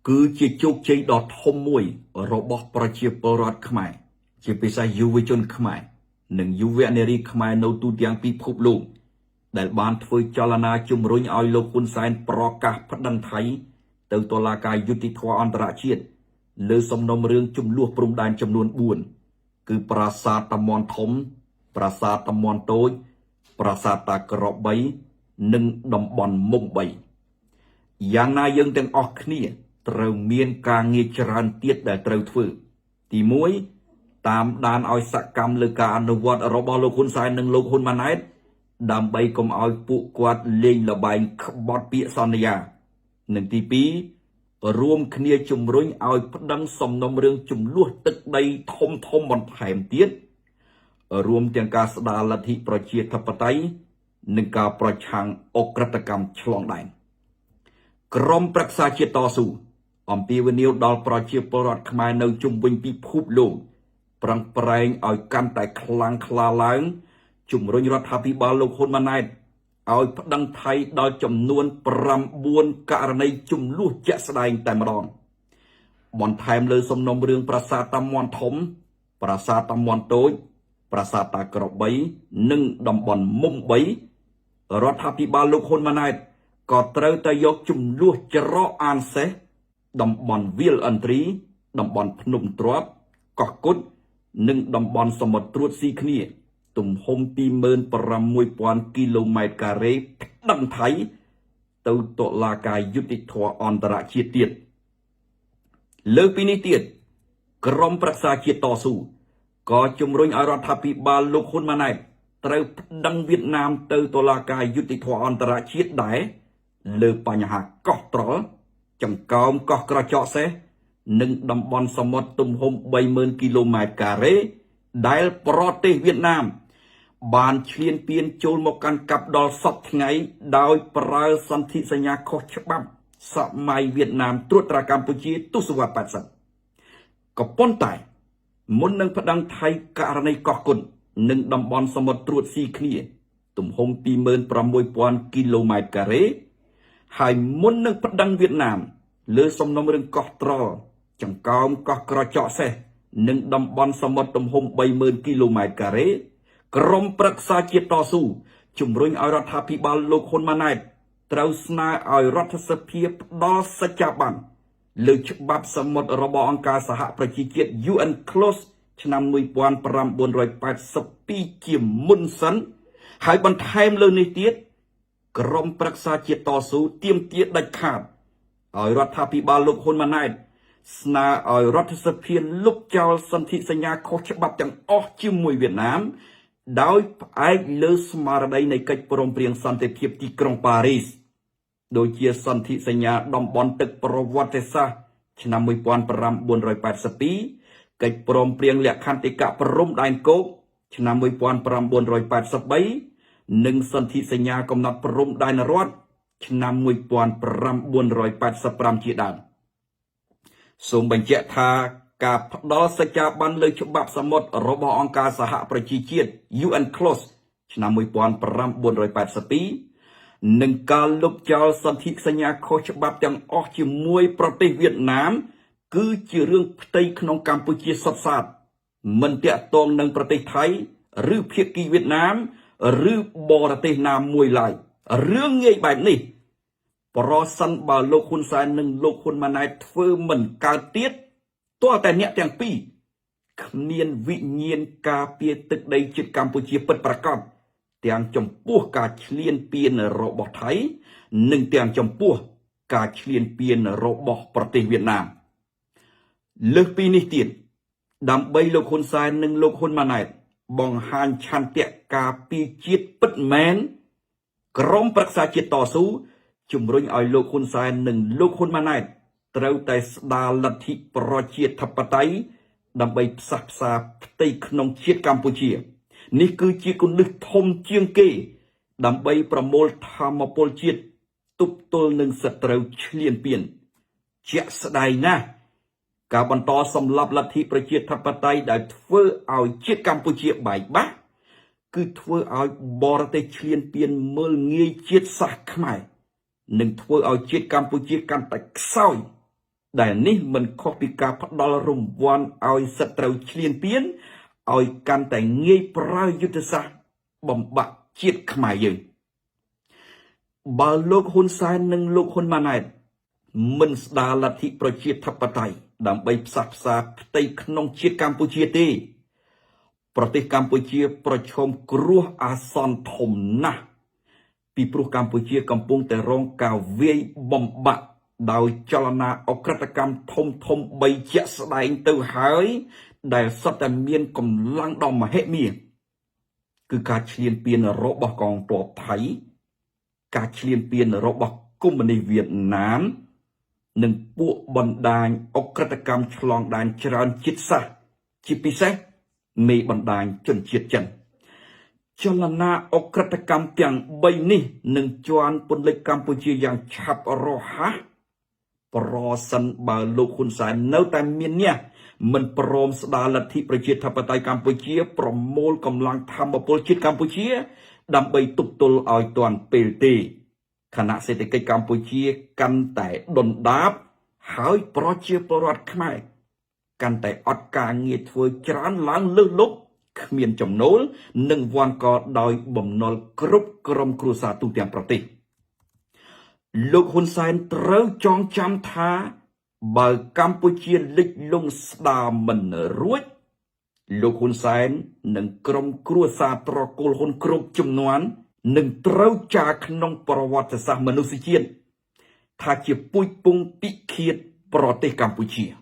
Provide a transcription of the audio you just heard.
គឺជាជោគជ័យដ៏ធំមួយរបស់ប្រជាពលរដ្ឋខ្មែរ ជាពិសេសយុវជនខ្មែរនិងយុវនារីខ្មែរនៅទូទាំងពិភពលោកដែលបានធ្វើចលនាជំរុញឲ្យលោកហ៊ុនសែនប្រកាសប្តឹងថៃទៅតុលាការយុត្តិធម៌អន្តរជាតិលើសំណុំរឿងចំនួនព្រំដែនចំនួន4គឺប្រាសាទតាមាន់ធំ ប្រាសាទតាមាន់តូច ប្រាសាទតាក្របី និងតំបន់មុំ3យ៉ាងណាយើងទាំងអស់គ្នាត្រូវមានការងារច្រើនទៀតដែលត្រូវធ្វើទី1តាមដានឲ្យសកម្មលើការអនុវត្តរបស់លោកហ៊ុនសែននិងលោកហ៊ុនម៉ាណែតដើម្បីកុំឲ្យពួកគាត់លេងល្បែងក្បត់ពាក្យសន្យានិងទី2រួមគ្នាជំរុញឲ្យប្តឹងសំណុំរឿងចំនួនទឹកដីធំធំបន្ថែមទៀតរួមទាំងការស្ដារលទ្ធិប្រជាធិបតេយ្យនិងការប្រឆាំងឧក្រិដ្ឋកម្មឆ្លងដែនក្រុមប្រឹក្សាជាតិតស៊ូអំពាវនាវដល់ប្រជាពលរដ្ឋខ្មែរនៅជុំវិញពិភពលោកប្រឹងប្រែងឲ្យកាន់តែខ្លាំងក្លាឡើងជំរុញរដ្ឋាភិបាលលោកហ៊ុនម៉ាណែតឲ្យប្តឹងថៃដល់ចំនួន9ករណីចំនួនជាក់ស្ដែងតែម្ដងបន្ថែមលើសំណុំរឿងប្រាសាទតាមាន់ធំ ប្រាសាទតាមាន់តូច ប្រាសាទតាក្របី និងតំបន់មុំ3រដ្ឋាភិបាលលោកហ៊ុនម៉ាណែតក៏ត្រូវតែយកចំនួនច្រកអានសេះតំបន់វាលឥន្ទ្រីតំបន់ភ្នំទ្របកោះគុតនិងតំបន់សមុទ្រត្រួតស៊ីគ្នា ទំហំ26000គីឡូម៉ែត្រការ៉េប្តឹងថៃទៅតុលាការយុត្តិធម៌អន្តរជាតិទៀតលើកពីនេះទៀតក្រុមប្រឹក្សាជាតិតស៊ូក៏ជំរុញឲ្យរដ្ឋាភិបាលលោកហ៊ុនម៉ាណែតត្រូវប្តឹងវៀតណាមទៅតុលាការយុត្តិធម៌អន្តរជាតិដែរលើបញ្ហាកោះត្រល់ចង្កោមកោះក្រចកសេះនិងតំបន់សមុទ្រទំហំ30000គីឡូម៉ែត្រការ៉េដែលប្រទេសវៀតណាមបានឈ្លានពានចូលមកកាន់កាប់ដល់សពថ្ងៃដោយប្រើសន្ធិសញ្ញាខុសច្បាប់សម័យវៀតណាមត្រួតត្រាកម្ពុជាទសវត្ស80ក៏ប៉ុន្តែមុននឹងប្តឹងថៃករណីកោះគុណនិងតំបន់សមុទ្រត្រួតស៊ីគ្នាទំហំ26000គីឡូម៉ែត្រការ៉េហើយមុននឹងប្តឹងវៀតណាមលើសំណុំរឿងកោះត្រល់ចង្កោមកោះក្រចកសេះនិងតំបន់សមុទ្រទំហំ30000គីឡូម៉ែត្រការ៉េក្រុមប្រឹក្សាជាតិតស៊ូជំរុញឲ្យរដ្ឋាភិបាលលោកហ៊ុនម៉ាណែតត្រូវស្នើឲ្យរដ្ឋសភាផ្ដល់សច្ចាប័នលើច្បាប់សមុទ្ររបស់អង្គការសហប្រជាជាតិ UNCLOS ឆ្នាំ1982ជាមុនសិនហើយបន្ថែមលើនេះទៀតក្រុមប្រឹក្សាជាតិតស៊ូទាមទារដាច់ខាតឲ្យរដ្ឋាភិបាលលោកហ៊ុនម៉ាណែតស្នើឲ្យរដ្ឋសភាលុបចោលសន្ធិសញ្ញាខុសច្បាប់ទាំងអស់ជាមួយវៀតណាមដោយផ្អែកលើស្មារតីនៃកិច្ចព្រមព្រៀងសន្តិភាពទីក្រុងប៉ារីសដូចជាសន្ធិសញ្ញាតំបន់ទឹកប្រវត្តិសាស្ត្រឆ្នាំ1982កិច្ចព្រមព្រៀងលក្ខន្តិកៈព្រំដែនគោកឆ្នាំ1983និងសន្ធិសញ្ញាកំណត់ព្រំដែនរដ្ឋឆ្នាំ1985ជាដើមសូមបញ្ជាក់ថាការផ្ដល់សច្ចាប័នលើច្បាប់សមុទ្ររបស់អង្គការសហប្រជាជាតិ UNCLOS ឆ្នាំ1982និងការលុបចោលសន្ធិសញ្ញាខុសច្បាប់ទាំងអស់ជាមួយប្រទេសវៀតណាមគឺជារឿងផ្ទៃក្នុងកម្ពុជាសុទ្ធសាធមិនតាក់ទងនឹងប្រទេសថៃឬភាគីវៀតណាមឬបរទេសណាមួយឡើយរឿងងាយបែបនេះប្រសិនបើលោកហ៊ុនសែននិងលោកហ៊ុនម៉ាណែតធ្វើមិនកើតទៀតទាល់តែអ្នកទាំងពីរគ្មានវិញ្ញាណការពារទឹកដីជាតិកម្ពុជាពិតប្រាកដទាំងចំពោះការឈ្លានពានរបស់ថៃនិងទាំងចំពោះការឈ្លានពានរបស់ប្រទេសវៀតណាមលើសពីនេះទៀតដើម្បីលោកហ៊ុនសែននិងលោកហ៊ុនម៉ាណែតបង្ហាញឆន្ទៈការពារជាតិពិតមែនក្រុមប្រឹក្សាជាតិតស៊ូជំរុញឲ្យលោកហ៊ុនសែននិងលោកហ៊ុនម៉ាណែតត្រូវតែស្ដារលទ្ធិប្រជាធិបតេយ្យដើម្បីផ្សះផ្សាផ្ទៃក្នុងជាតិកម្ពុជានេះគឺជាគន្លឹះធំជាងគេដើម្បីប្រមូលធម៌ពលជាតិទប់ទល់នឹងសត្រូវឈ្លានពានជាក់ស្ដែងណាស់ការបន្តសម្លាប់លទ្ធិប្រជាធិបតេយ្យដែលធ្វើឲ្យជាតិកម្ពុជាបែកបាក់គឺធ្វើឲ្យបរទេសឈ្លានពានមើលងាយជាតិសាសន៍ខ្មែរនិងធ្វើឲ្យជាតិកម្ពុជាកាន់តែខ្សោយ ដែលនេះមិនខុសពីការផ្ដល់រង្វាន់ឲ្យសត្រូវឈ្លានពានឲ្យកាន់តែងាយប្រើយុទ្ធសាស្ត្របំបាក់ជាតិខ្មែរយើងបើលោកហ៊ុនសែននិងលោកហ៊ុនម៉ាណែតមិនស្ដារលទ្ធិប្រជាធិបតេយ្យដើម្បីផ្សះផ្សាផ្ទៃក្នុងជាតិកម្ពុជាទេប្រទេសកម្ពុជាប្រឈមគ្រោះអាសន្នធំណាស់ពីព្រោះកម្ពុជាកំពុងតែរងការវាយបំបាក់ដោយចលនាឧក្រិដ្ឋកម្មធំធំ3ជាក់ស្ដែងទៅហើយដែលសុទ្ធតែមានកម្លាំងដ៏មហិមាគឺការឈ្លានពានរបស់កងទ័ពថៃការឈ្លានពានរបស់កុម្មុយនីសវៀតណាមនិងពួកបណ្ដាញឧក្រិដ្ឋកម្មឆ្លងដែនច្រើនជាតិសាសន៍ជាពិសេសមេបណ្ដាញជនជាតិចិនចលនាឧក្រិដ្ឋកម្មទាំង3នេះនឹងជាន់ពន្លិចកម្ពុជាយ៉ាងឆាប់រហ័សប្រសិនបើលោកហ៊ុនសែននៅតែមានះមិនព្រមស្ដារលទ្ធិប្រជាធិបតេយ្យកម្ពុជាប្រមូលកម្លាំងធម្មពលជាតិកម្ពុជា ដើម្បីទប់ទល់ឲ្យទាន់ពេលទេខណៈសេដ្ឋកិច្ចកម្ពុជាកាន់តែដុនដាបហើយប្រជាពលរដ្ឋខ្មែរកាន់តែអត់ការងារធ្វើច្រើនឡើងលើសលប់គ្មានចំណូលនិងវ័ណ្ឌកដោយបំណុលគ្រប់ក្រុមគ្រួសារទូទាំងប្រទេសលោកហ៊ុនសែនត្រូវចងចាំថាបើកម្ពុជាលិចលង់ស្ដារមិនរួចលោកហ៊ុនសែននិងក្រុមគ្រួសារត្រកូលហ៊ុនគ្រប់ចំនួននឹងត្រូវចារក្នុងប្រវត្តិសាស្ត្រមនុស្សជាតិថាជាពូជពងពិឃាតប្រទេសកម្ពុជា។